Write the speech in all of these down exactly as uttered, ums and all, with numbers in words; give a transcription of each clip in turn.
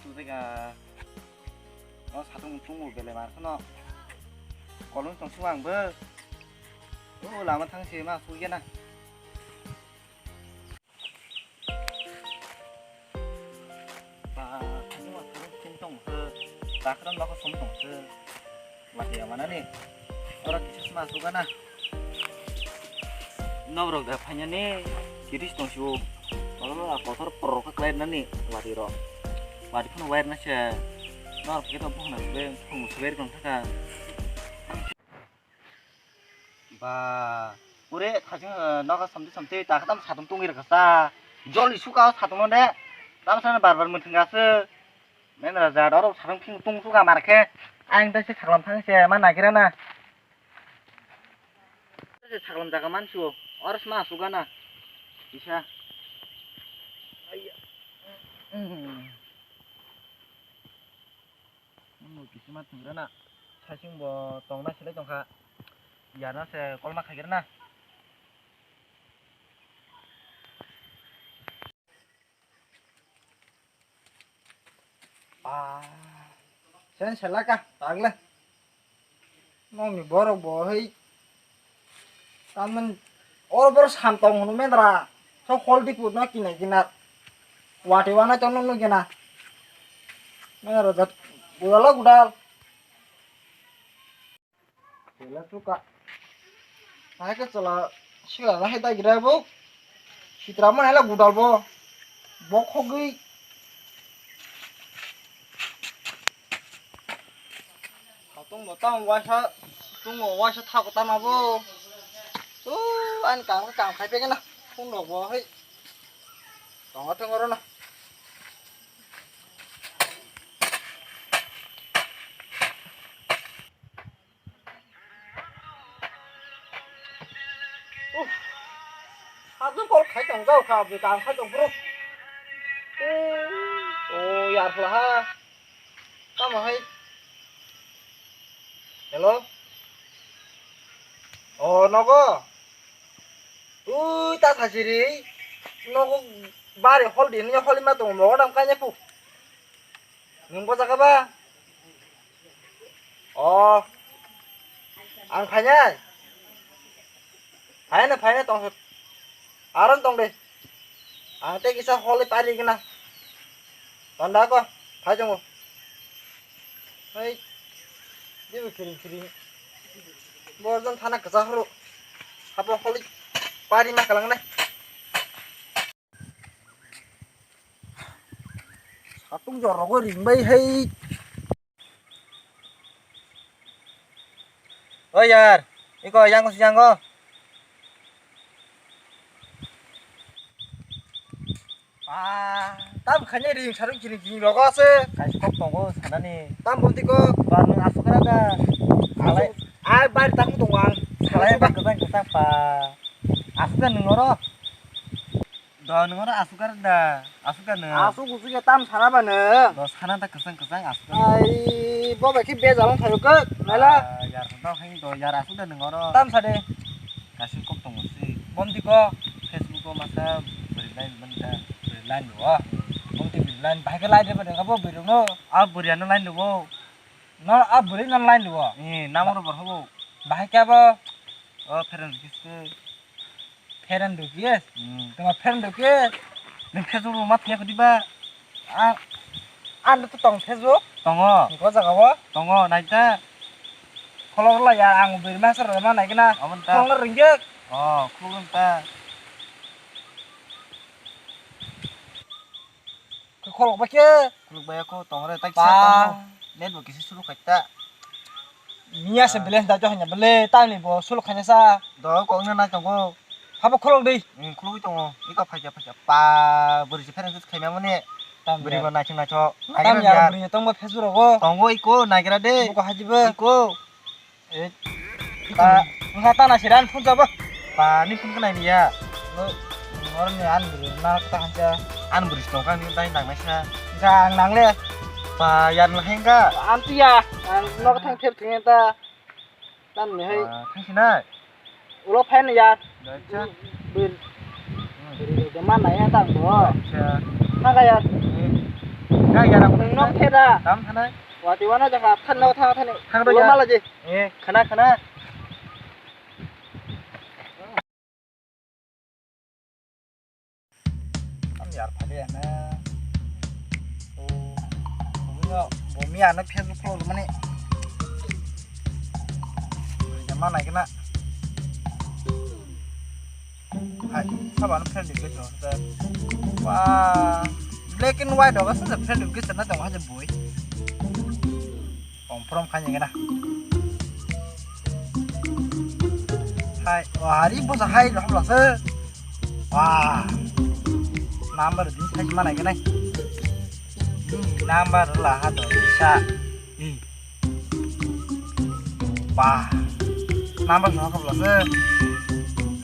Tubega. O satung tung belai mar kheno. Kolong tong sung ang bo. O lama thang se ma sugya na. Ba, ani ma thang tung tong se. Dakra nokha som tong se. Wati ya mana ni? Ora kisa sma suga na. Nobrok da phanya ni kiris tong siu. Oro kotor porok khlai nani wati ro. Wati phano wire na se. Nor kito phone be phone swer kong thaka. Ba, ure thajing nokha samti samti ta khatam satung tungir kasa. Joli suka satung ne. Tam sana bar bar muthung ase. Neng raja, oro sakang phing tung suka mar khe, ang tei se saklam thang se ma nagira na. Se saklam jaga man suo, oro sma suga na. Kisa. Aiya. Hmm. Mo kisa ma thungra na. Sasing bo tongna silai tongkha. Yana se kolma khagira na. Ah, sen selaka, tagle. Nokni borok bo hei. Taman, oro borok sam tong hwnwi mendra. So hol di putna kinai kinar. Wati wana chong nokno gena. Mendra jat gudala gudal. Chwla chuka. Hai khe chwla sila na hai dai gira bo. Sitra mo hai la gudal bo. Bo khogwi. Khatung bo tamo waisa, tung bo waisa thago tama bo. Tu ani kam kam khai pegena. Phung rok bo hai. Tongo thengoro na. Uff. Habsung kol khai tong jao kha, bwkang khai tong phuru. Oh, yar phla ha. Tamo hai. Hello? Oh, nogo? Ui, ta thasiri. Nogo bari hol di, hol ma tong, nogo dam kanya pu. Nwng bo jaga ba? O, ang phainai. Phainai, phainai tong. Aron tong de. Ang tei kisa holi pari gana. Tonda ko, phai tongo. Hei, dibu kiring kiring. Borjon thana kisa horo. Hapo holi pari ma kalang nai. Satung jorok o ring bai hai. O yar, iko yang ko yang ko. Ah, tam khanya ring sarung kiring kiring rogo ase. Kaisa kok tongo sanani. Tam bonti ko. Ba nwng asuk kara da. Salai. Ai bar tam tongo ang. Salai ba kesang kesang pa. Asuk da nwng oro. Do nwng oro asuk kara da. Asuk da nwng. Asuk usuk ya tam sana ba nwng. Do sana da kesang kesang asuk kara. Ai bo bai ki be jalan thayo ko. Nala. Ah, yar do hai do yar asuk da nwng oro. Tam sade. Kaisa kok tongo se. Bomti ko. Facebook o masa bwrwi line ban ta. Bwrwi line o. Bomti bwrwi line. Bahai khe line rwba dengkha bo bwrwi rokno. A bwrwi ano line rwo. No, a bwrwi no line rwo. Eh, namo ro borho bo. Bahai khe abo. O, friend request khe. Friend request? Hmm. Tongma friend request? Nwng Facebook rok ma thangya kho diba? A, ano to tong Facebook? Tongo. Nokho jaga o? Tongo, nai ta. Kholok rwla ya, ang bwrwi masa rwma nai gana. Omo ta. Kholok rwngya. Oh, kholok rwng ta. Kholok ba khe? Kholok ba ya kho, tong re, ta kisa. Ba. Tong. Net bo kisa suru khai ta. Miya se balance da jo hanya bele, ta ni bo sulu khanya sa. Do ko na nai tongo. Habo kholok dei. Hmm, kholok tongo. Iko phaikya phaikya. Pa, bwrwi se phereng se khaima mani. Tam bwrwi ya. Bo naithok naithok. Tam nagira ya, ya. Bwrwi tongbo Facebook rogo. Tongo iko nagira de. Buko hajibo. Iko. Eh. Ta, wngkha ta na siran phun jabo. Pa, ni phun khnai niya. No, nor ni an bwrwi na ta hancha. An bwrwi tong kang ni dai nang naisa. Ga ang nang le. Pa, yan la hengga. An tiya. Ang nok thang thep thengya ta. Tam ni hai. Ah, thang sinai. Ulo phain ya. Acha. Bir. Hmm. Bir de man na ya tang bo. Acha. Thang ya. Eh. Ka yara phung nok theda. Tam thanai. Wati wana jaga thanno tha thani. Thang do ya. Mala je. Eh, khana khana. Tam yar phali ana. O, bumi ano Facebook follow mani. Jama nai kena. Hai, sabo ano friend request rok se. Wah, black and white rok se friend request na tong ha je boi. Confirm khaini kena. Hai, wah, hari bosa hai rok la se. Wah, number din sai mana kena. Hmm, number la ha do sa. Hmm. Ba. Number no ka blase.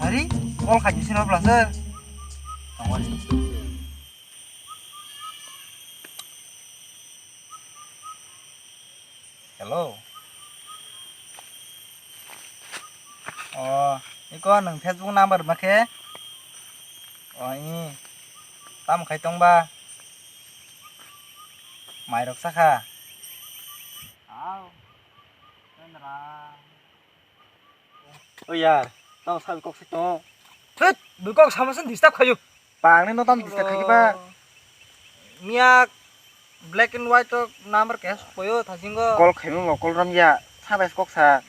Hari, call khaji sino blase. Tongwali. Hello. Oh, iko nang Facebook number ma khe? Oh, i. Tam khai tong ba? Mai rok sakha. Au. Kendra. O yar, tamo sabi kok se tongo. Thut, bui kok sama sen disturb khayo. Pangni no tam disturb khaiki ba. Miya black and white to number ke koyo thasingo. Call khaimo mo call ram ya. Sabai kok sa.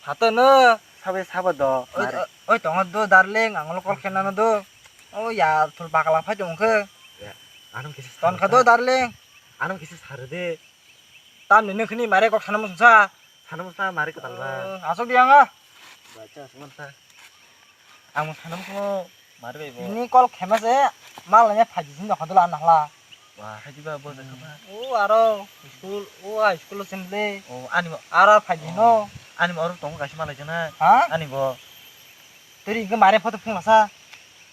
Sato no. Sabai sabo do. Oi, mare. Oi, tongo do darling, ang lo call khenano do. O ya, thul bakala phai tong khe. Ya, anong kisa. Ton kha do darling. Anong kisa sarde. Tamni nung khini mare kok sana musungsa. Sana musungsa mare kwtal ba. Eh, asok di ang ah. Bacha asok mansa. Ang mo sana musung mare bai bo. Ini call khema se mal nanya phaji sin dokha dula nahla. Wah, haji ba bo jakha ba. O aro school, o high school sem le. O ani mo. Aro phaji no. Ani mo aro tong kaisa malai jana. Ha? Ani bo. Teri ke mare photo phung masa.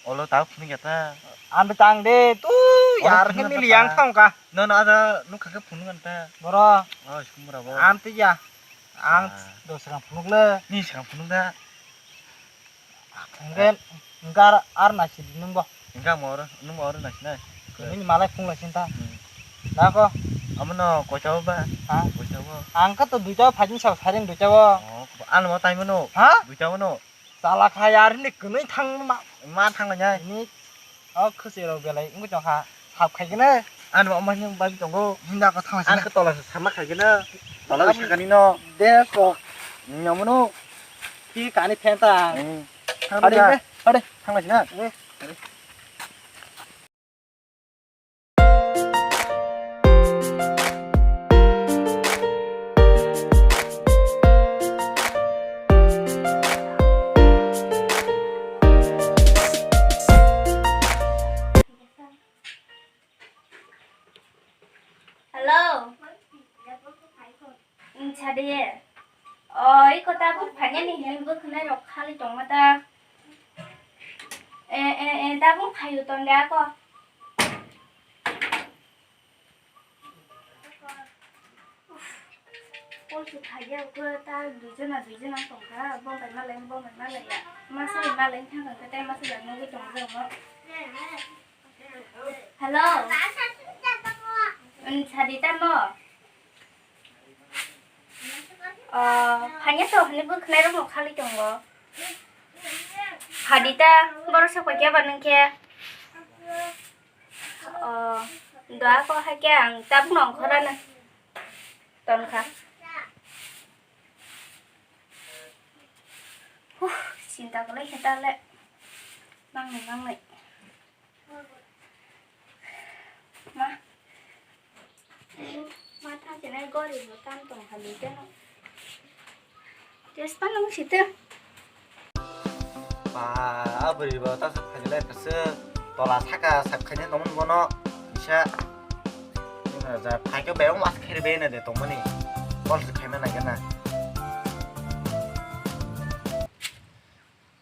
Olo tau phunuk ya ta. Ang tang de tu yar ke nili yang thong ka. No no ada nuk kha ke phunuk kan ta. Boro. Oh, skumra bo. Ang tu ya. Ang do sekarang phunuk le. Ni sekarang phunuk da. Mungkin engkar ar nasi di nung bo. Engkar mo oro, nung oro nasi nai. Ini malai phung lai sinta. Hmm. Da ko. Amo no kocha bo ba. Ha? Kocha bo. Ang ka to duita phajin sa saring duita bo. Oh, ano mo tai mo no. Ha? Duita mo no. Chala kha yar ni kwnwi thang ma. Ma thang nai. Ni o khwswi rok belai wngwi tong kha. Sap khai kene. Ano ma ni bai tongo. Hinda ko thang. Ang ko tola sama khai kene. Tola sakani no. De ko. Nyamuno. Ki kani phenta. Hmm. Thang ade. Ade. Thang nai na. Eh. Hello. Wngsa de. O, iko tabuk phanya ni hini bwkhwnai rok khali tongma ta. E, e, e, tabuk phayu ton de ako. Uff, kol se phaiya ko ta duijona, duijona tongkha, bo bai malai, bo bai malai ya. Masa bai malai thang kha, tai masa bai nugui tong jamo. Hello. Wngsa di tamo? O, phanya to hwnwi bwkhwnai rokno khali tongo. Phadi ta, borok sak pai khe ba nung khe. O, doa ko hai khe ang tabuk nong khorana. Ton kha. Huh, chinta kwlai khe ta le. Nangnai, nangnai. Ma. Ma thang chinai gori bo tam tong kha ni teno. Testa nung site. Ba, abri bo ta sa phai lai kase tola saka sap khaina tong bono. Isa. Ina ja phai ke bayong mas khere be na de tong mani. Bol se khaina na gana.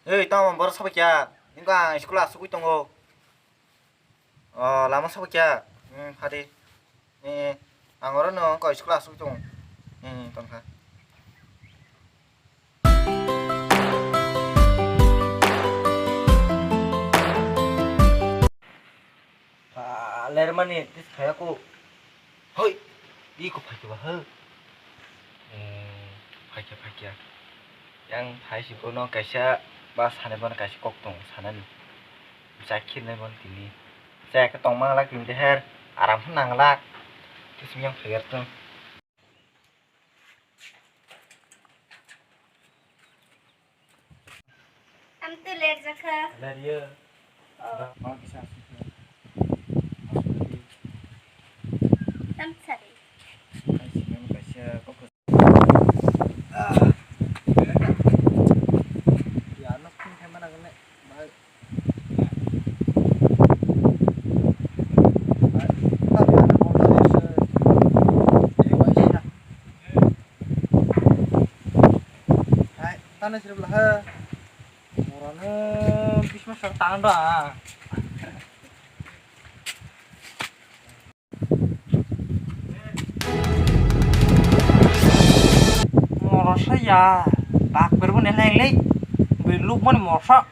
Ei, tamo bor sabai kya. Ningka school asugui tongo. O, lama sabo kya? Hmm, hadi. Eh, ang oro no ko school asuk tung. Hmm, tongkha. Ah, lermani tis khaya ko. Hoi, iko phaikhe ba ho. Eh, phaikhe, phaikhe. Yang phai si bono kaisa ba sanai bono kaisa kok tong sanani. Chai khirnai bono tini. Chai khe tong manglak tini de her. Aram phan nanglak. Kisimi yang phaigar tong. Am tu ler jakha. Ler ye. Oh. Ba, ma kisa asuk. Asuk ye. Tam sari. Kaisa, kaisa, kok. Ah. Ya, nok pun kemana kene? Ba, Hai, tane sirip laha. Morano bisma sak tangan da. Morasa ya, bak berbo neleng lei. Beluk mon morsa.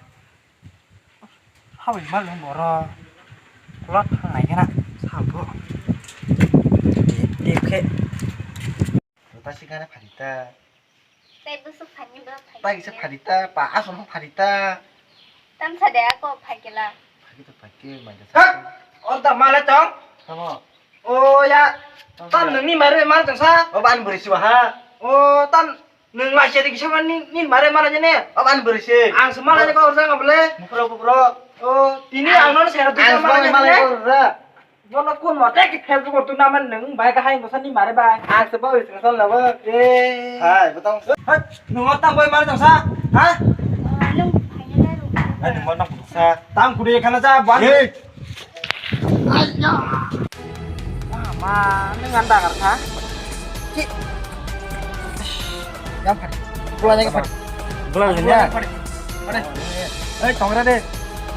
Hawi mal nung boro. Kulak thang nai kena. Sabo. Tip khe. Rota sikana pharita. Tai busu phani ba phai. Tai kisa pharita, pa asom pharita. Tam sa de ako phai kela. Phai to phai ke mai da. Hak! Orda mala tong. Tamo. O ya. Tam nungni mare mal tong sa. O ban buri siwa ha. O tam nung lai se kisa man ni, ni mare mal jene. O ban buri si. Ang se mal jene ko orda ngable. Bukro bukro. O tini ang non se ra. Ang mal mal ko ra. Bono kun mote ki Facebook o tuna man nung bai ka hai bosan ni mare bai. Ang se bawi sing sol labo. Eh. Hai, botong. Hai, nung tang bai mare tang sa. Ha? Nung phaina ru. Hai, nung tang sa. Tang kuri khana sa ban. Hey. Ayya. Mama, nung anda kar kha. Ki. Yang phari. Pulanya ki phari. Pulanya ki phari. Phari. Phari. Eh, tongra de.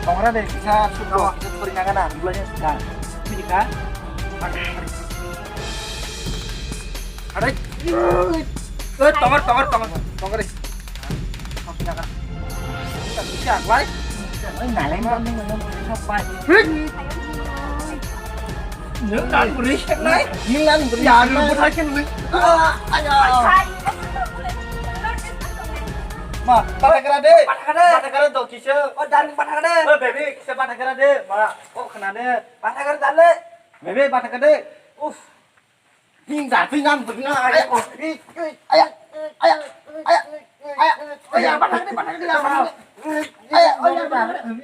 Tongra de. Kisa sukro. Kisa puri nangana. Pulanya. Nah. Ini ka. Phari. Phari. Ada. Eh, tongra, tongra, tongra. Tongra de. Kau punya kan. Kita bisa, lai. Lai, naleng, naleng, naleng, naleng, sampai. Hei. Nung kan buri nai. Nung kan buri. Ya, nung buri kan buri. Ah, ayo. Ma, patha kara de. Patha kara. Patha kara do kisa. Oh, dan patha kara. Oh, baby, kisa patha kara de. Ma, kok khna de. Patha kara dale. Baby, patha kara de. Uff. Ping da, ping am, ping am, ayo. Ayo, ayo, ayo, ayo, ayo, patha kara de, patha kara de. Ayo, ayo, patha kara de.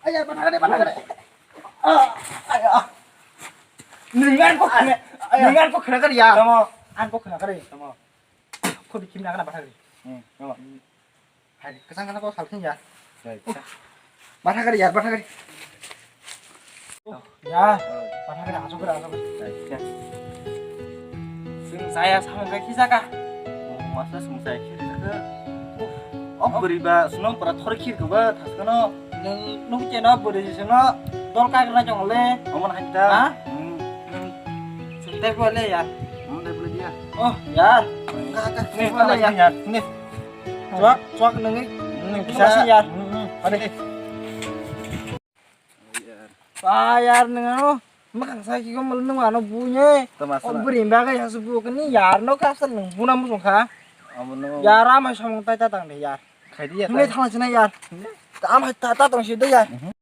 Ayo, patha kara de, patha kara de. Ah, ayo. Nung ang kok khna, nung ang kok khna kar ya. Tamo. Ang kok khna kar ya. Tamo. Kok di kim na kana patha kara de. Hmm, tamo. Hai, kesang kesang kok salting ya. Patha kara ya, patha kara. Ya, patha kara, asok kara, asok kara. Sing saya sama kaki saka. Masa sing saya kiri saka. Oh, beri ba, senang pura thor kiri ke ba, tas kano. Nung, nung kena beri seno, dol kagna jongle. Aman hanta. Ha? Hmm. Nung, sentai boleh ya. Aman dai boleh dia. Oh, ya. Nih, boleh ya. Nih. Chuak, chuak nungwi. Hmm, bisa. Bisa ya. Hmm, hmm. Ade. Ba yar nung ano. Makang sa ki gom nung ano bunye. Tama sana. O buri ba ga ya su bu kani yar no ka sa nung buna mu sungkha. Amo no. Yar ama samung tai ta tang de yar. Khai di ya. Nungwi ta. Thang sina yar. Hmm. Ta ama ta ta tong si de yar. Mhm.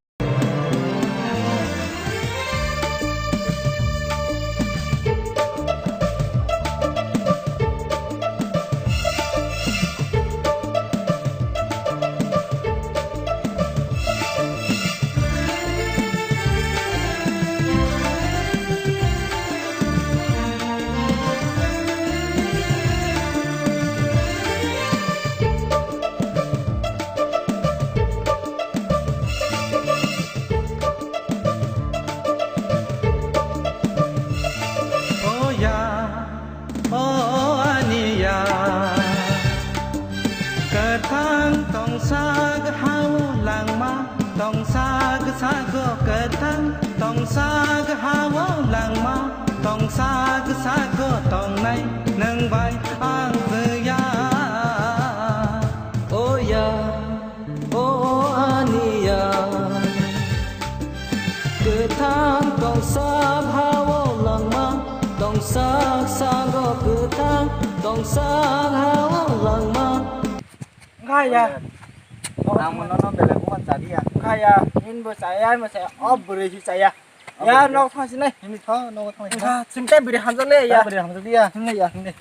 O ya, o ani ya, kwthang tongsak hao langma, tongsak sago kwthang, tongsak hao langma, tongsak sago tongnai nwng bai ang thwiya. O ya. O aniya, kwthang tongsa bhao Wngkha ya. Ang mono no belai bukan tadi ya. Wngkha ya. Hinbo chaya, mo chaya. O bwrwi si chaya. Ya, nok thang sinai. Hini tho, nok thang sinai. Wngkha, chwng tei bwrwi hamjak le ya. Bwrwi hamjak ya. Hinle ya. Hinle.